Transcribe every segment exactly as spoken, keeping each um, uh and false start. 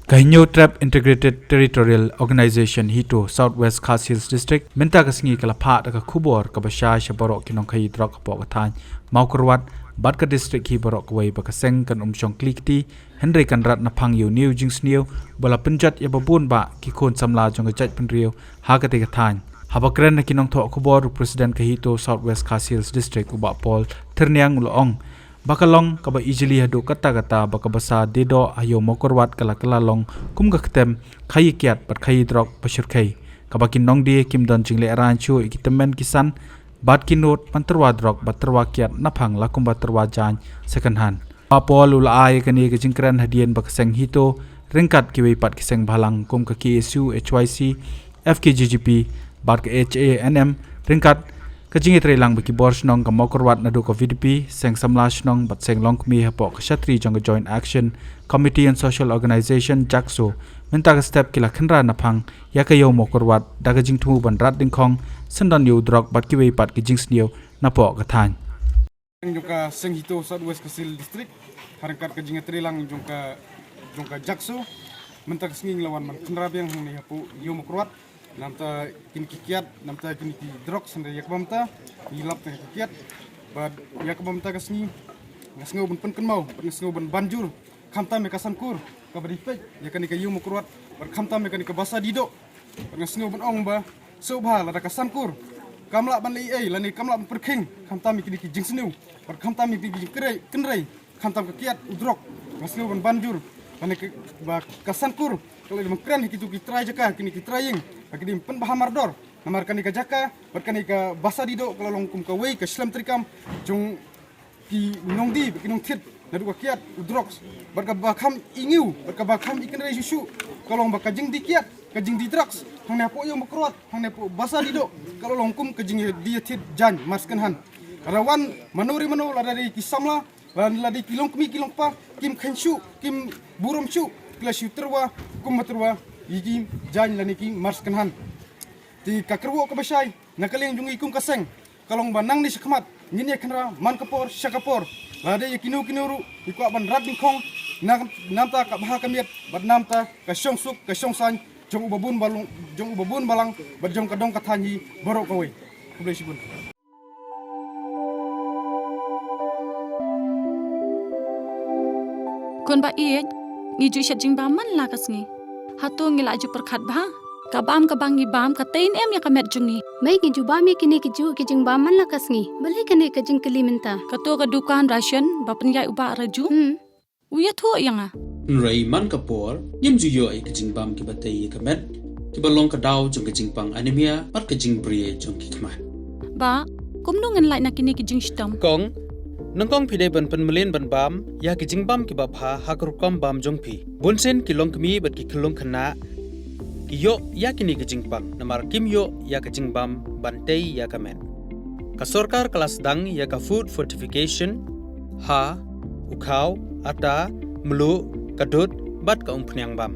Ka Hynñiewtrep Integrated Territorial Organization, HITO, South West Khasi Hills District mynta ka sngi ka la phah da ka khubor kaba shai sha baroh ki nongkhaïi drok hapoh ka thaiñ Mawkyrwat bad ka district hi baroh kawei ba ka seng kan ym shong kli kti hynrei kan rat naphang ïa une u jingsniew ba la pynjot ïa ba bun bah ki khun samla jong ka jaitbynriew ha katei ka thaiñ. Haba kren ha ki nongthoh khubor, u President ka HITO South West Khasi Hills District, u Bah Paul Thyrniang, u la ong ba ka long kaba ijli haduh katta katta ba ka basa die doh ha Ïew Mawkyrwat ka la kylla long kum ka ktem khaïi kiad bad khaïi drok ba shyrkhei, kaba ki nongdie kim don jinglehrain shuh ïa ki tymmen ki san bad ki nud ban tyrwa drok bad tyrwa kiad naphang la kumba tyrwa jaiñ second hand. Bah Paul u la ai ïa kane ka jingkren hadien ba ka seng HITO ryngkat kiwei pat ki seng bhalang kum ka KSU, HYC, FKJGP bad ka HANM, ryngkat ka jingïatreilang bad ki bor shnong ka Mawkyrwat naduh ka VDP, seng samla shnong bad seng longkmie hapoh ka shatri jong ka Joint Action Committee on Social Organization, JACSO, mynta ka step ki la khynra naphang ïa ka Ïew Mawkyrwat da ka jingthmu ban rat dyngkhong syndon ïa u drok bad kiwei pat ki jingsniew napoh ka thaiñ. Jong ka seng HITO South West Khasi Hills District, ha ryngkat ka jingïatreilang jong ka, jong ka JACSO, mynta ka sngi ngi la wan ban khynra biang hangne hapoh Ïew Mawkyrwat. Namta kine ki kiad, namta kine ki drok, hynrei ïa kaba mynta ngi lap tang ki kiad. Bad ïa kaba mynta ka sngi nga sngew ban pynkynmaw bad nga sngew ban ban jur, khamtam ïa ka sankur kaba dei peit ïa kane ka Ïew Mawkyrwat bad khamtam ïa kane ka basa die doh. Bad nga sngew ban ong ba sngewbha lada ka sankur kam lah ban leh ei ei lane kam lah ban pyrkhing khamtam ïa kine ki jingsniew bad khamtam ïa kine ki jingkynrei, kynrei khamtam ka kiad u drok. Nga sngew ban ban jur lane ka, ba ka sankur ka la dei ban kren ha kitu ki trai jaka, kine ki trai ïing, ba ki dei ban pynbha mardor namar kane ka jaka bad kane ka basa die doh ka la long kum kawei ka shlem treikam jong ki nongdie bad ki nongthied naduh ka kiad u drok. Bad kaba kham i ñiew bad kaba kham i kynrei shuh shuh ka long ba ka jingdie kiad, ka jingdie drok hangne hapoh Ïew Mawkyrwat, hangne hapoh basa die doh ka la long kum ka jingdie thied jaiñ mar second hand. Lada wan mano re mano, lada dei ki samla, lada dei ki longkmie ki longkpa, kim kheiñ shuh, kim burom shuh, ki la shu tyrwa kumba tyrwa ïa ki jaiñ lane ki mar second hand. Te ka kyrwoh kaba shai na ka liang jong ngi kum ka seng ka long ba nangne shakhmat ngin ïa khynra man ka por sha ka por. Lada ïa kino kino ruh ngi kwah ban rat dyngkhong, na, namta ka bha ka miat bad namta ka shongsuk ka shongsaiñ jong u babun balang, jong u babun balang bad jong ka dong ka thaiñ hi baroh kawei. Khublei shibun. Khun ba ïeit, ngi ju shet jingbam man la ka sngi. Hato ngi la ju pyrkhat bha? Ka bam kaba ngi bam ka tei ne em ïa ka met jong ngi? Mei, ngi ju bam ïa kine ki juh ki jingbam man la ka sngi. Balei kane ka jingkylli mynta? Kato ka dukan ration ba pynïaid u Bah Raju. Hmm. U ïathuh ïa nga. Hynrei man ka por ngim ju ïoh ïa ki jingbam kiba tei ïa ka met, kiba long ka daw jong ka jingpang anemia bad ka jingbri jong ki khmat. Bah, kumno ngin lait na kine ki jingshitom? Kong, nyngkong phi dei ban pynmlien ban bam ïa ki jingbam kiba bha ha ka rukom bam jong phi. Bunsien ki longkmie bad ki khyllung khynnah ki ïoh ïa kine ki jingpang namar kim ïoh ïa ka jingbam ban tei ïa ka met. Ka sorkar ka la sdang ïa ka food fortification ha u khaw, ata, mluh, ka dud bad ka umphniang bam.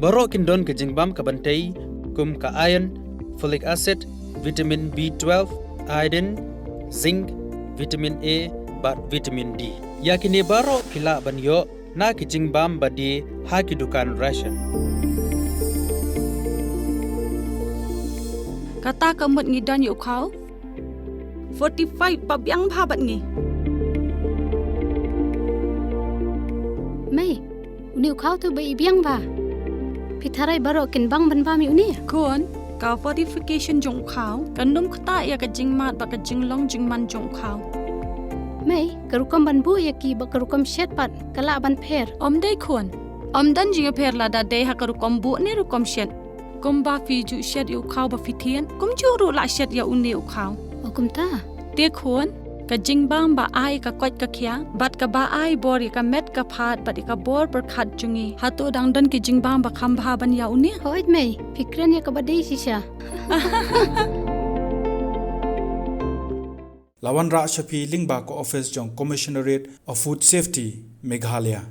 Baroh kin don ka jingbam kaban tei kum ka iron, folic acid, vitamin B twelve, iodine, zinc, vitamin A bad vitamin D. Ïa kine baroh phi lah ban ïoh na ki jingbam ba die ha ki dukan ration. Kata ka mut ngi don ïa u khaw fortified ba biang bha bad ngi. Mei, une u khaw te ba i biang bha. Phi tharai baroh kin bang ban bam ïa une? Khun, ka fortification jong u khaw kan ym ktah ïa ka jingmad bad ka jinglong jingman jong u khaw. Mei, ka rukom ban buh ïa ki bad ka rukom shet pat ka lah ban pher? Ym dei khun. Ym don jingïapher lada dei ha ka rukom buh ne rukom shet. Kumba phi ju shet ïa u khaw ba phi thied, kumjuh ruh lah shet ïa une u khaw. O kumta? Te khun, ka jingbam ba ai ka koit ka khiah bad kaba ai bor ïa ka met ka phad bad ïa ka bor pyrkhat jong ngi, hato dang don ki jingbam ba kham bha ban ïa une? Hooid mei, phi kren ïa kaba dei shisha. La wanrah sha phi lyngba ka office jong Commissionerate of Food Safety, Meghalaya.